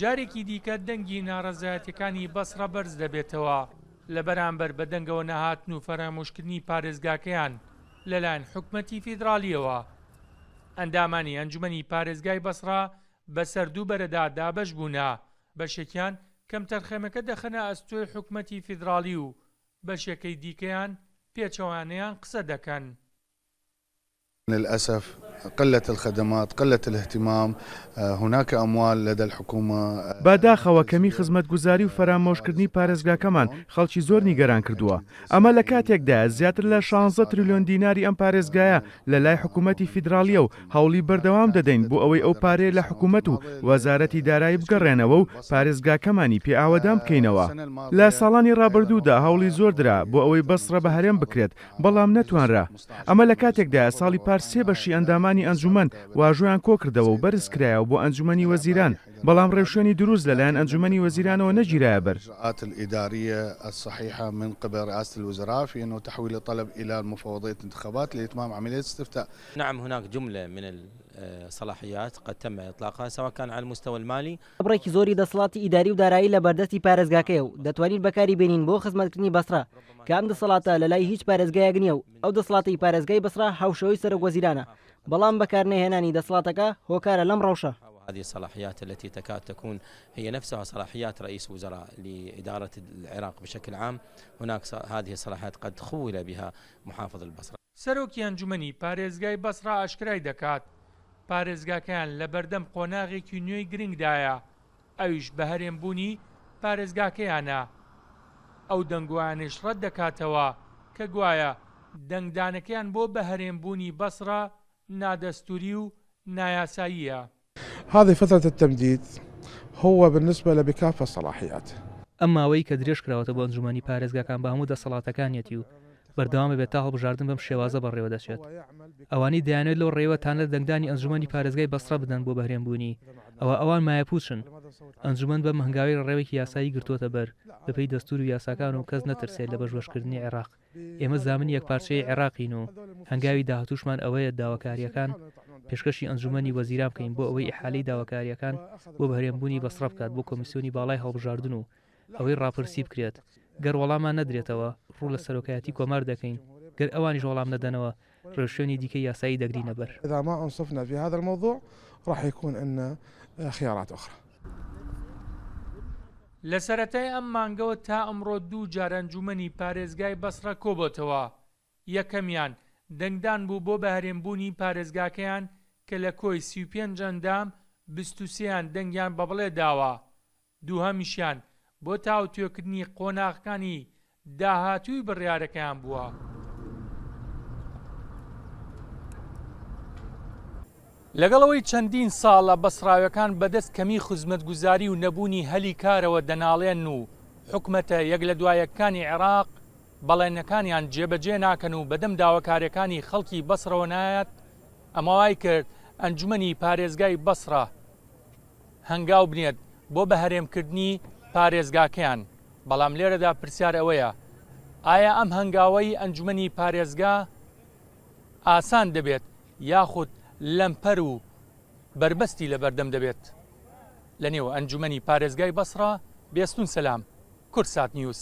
جارێکی دیکە دەنگی ناڕەزایەتیەکانی بەسڕە بەرز دەبێتەوە لە بەرامبەر بەدەنگەوە نەهاتن و فەرامۆشکردنی پارێزگاکەیان لەلایەن حکومەتی فیدراڵیەوە. ئەندامانی ئەنجومەنی پارێزگای بەسڕە بەسەر دوو بەرەدا دابەش بوونە، بەشێکیان کەمتەرخەمەکە دەخەنە ئەستۆی حکومەتی فیدراڵی و بەشێکەی دیکەیان پێچەوانەیان قسە دەکەن. للاسف قلة الخدمات قلة الاهتمام هناک اموال لدی الحکومە. بە داخەوە کەمی خزمەتگوزاری و فەرامۆشکردنی پارێزگاکەمان خەڵکی زۆر نیگەران کردووە. ئەمە لە کاتێکدایە زیاتر لە شانزە تریلیۆن دیناری ئەم پارێزگایە لە لای حکوومەتی فیدراڵییە و هەوڵی بەردەوام دەدەین بۆ ئەوەی ئەو پارەیە لە حکوومەت و وەزارەتی دارایی بگەڕێنەوە و پارێزگاکەمانی پێ ئاوەدان بکەینەوە. لە ساڵانی ڕابردوودا هەوڵی زۆر درا بۆ ئەوەی بەسڕە بە هەرێم بکرێت، بەڵام نەتوانرا. ئەمە لە کاتێکدایە ساڵی پار سێ بەشی ئەندامانی ئەنجوومەن واژۆیان کۆکردەوە و بەرز کرایەوە بۆ ئەنجوومەنی وەزیران، بەڵام ڕێوشوێنی دروست لەلایەن ئەنجوومەنی وەزیرانەوە نەگیرایە بەر. نعم هناک جملە من الصلاحیات قد تم اطلاقها سواء كان على المستوى المالي. بڕێکی زۆری دەسەڵاتی ئیداری و دارایی لە بەردەستی پارێزگاکەیە و دەتوانین بەکاری بێنین بۆ خزمەتکردنی بەسڕە کە ئەم دەسەڵاتە لەلای هیچ پارێزگایەک نییە و ئەو دەسەڵاتەی پارێزگای بەسڕە هاوشێوەی سەرۆک وەزیرانە بەڵام بەکارنەهێنانی دەسەڵاتەکە هۆکارە لەم ڕەوشە. وهذه الصلاحيات التي تكاد تكون هي نفسها صلاحيات رئيس وزراء لإدارة العراق بشكل عام هناك هذه الصلاحيات قد خول بها محافظ البصرة. سەرۆکی ئەنجومەنی پارێزگای بەسڕە ئاشکرای دەکات، پارێزگاکەیان لەبەردەم قۆناغێکی نوێی گرنگدایە، ئەویش بەهەرێمبوونی پارێزگاکەیانە، ئەو دەنگۆیانەیش ڕەتدەکاتەوە کە گوایە دەنگدانەکەیان بۆ بەهەرێمبوونی بەسڕە نادەستووری و نایاساییە. هذه فترة التمديد هو بالنسبة له بكافة صلاحياته. ئەم ماوەی کە درێژکراوەتە بۆ ئەنجومەنی پارێزگاکان بە هەموو دەسەڵاتەکانیەتی و بەردەوام ئەبێت تا هەڵبژاردن بەم شێوازە بەڕێوە دەچێت. ئەوانەی دەیانەوێت لەو ڕێیەوە تانە لە دەنگدانی ئەنجومەنی پارێزگای بەسڕە بدەن بۆ بەهرێمبوونی، ئەوا ئەوان مایەپووچن. ئەنجومەن بەم هەنگاوەی ڕێڕەوێکی یاسایی گرتووەتە بەر بەپێی دەستوور و یاساکان و کەس نەترسێت لە بەشبەشکردنی عێراق. ئێمە زامنی یەکپارچەیی عێراقین و هەنگاوی داهاتووشمان ئەوەیە داواکارییەکان پێشکەشی ئەنجوومەنی وەزیران بکەین بۆ ئەوەی ئیحالەی داواکارییەکان بۆ بەهرێمبوونی بەسڕە بکات بۆ کۆمیسیۆنی باڵای هەڵبژاردن و ئەوەی ڕاپرسی بکرێت گەر وەڵامان نەدرێتەوە ڕوو لە سەرۆکایەتی کۆمار دەکەین گەر ئەوانیش وەڵام نەدەنەوە ڕێوشوێنی دیکەی یاسایی دەگرینە بەر. اذا ما انصفنا في هذا الموضوع راح يكون عندنا خيارات اخرى. لە سەرەتای ئەم مانگەوە تا ئەمڕۆ دوو جار ئەنجوومەنی پارێزگای بەسڕە کۆبۆتەوە، یەکەمیان دەنگدان بوو بۆ بەهەرێمبوونی پارێزگاکەیان کە لە کۆی 35 ئەندام 23 یان دەنگیان بە بڵێ داوە، دووهەمیشیان بۆ تاوتوێکردنی قۆناغەکانی داهاتووی بڕیارەکەیان بووە. لەگەڵ ئەوەی چەندین ساڵە بەسڕاویەکان بەدەست کەمی خزمەتگوزاری و نەبوونی هەلی کارەوە دەناڵێن و حکومەتە یەک لە دوایەکانی عێراق بەڵێنەکانیان جێبەجێ ناکەن و بەدەم داواکاریەکانی خەڵکی بەسڕەوە نایەت، ئەمە وایکرد ئەنجومەنی پارێزگای بەسڕە هەنگاو بنێت بۆ بەهەرێمکردنی پارێزگاکەیان، بەڵام لێرەدا پرسیار ئەوەیە ئایا ئەم هەنگاوەی ئەنجومەنی پارێزگا ئاسان دەبێت یاخود لەمپەر و بەربەستی لەبەردەم دەبێت؟ لەنێو ئەنجومەنی پارێزگای بەسڕە، بێستون سەلام، کوردسات نیوز.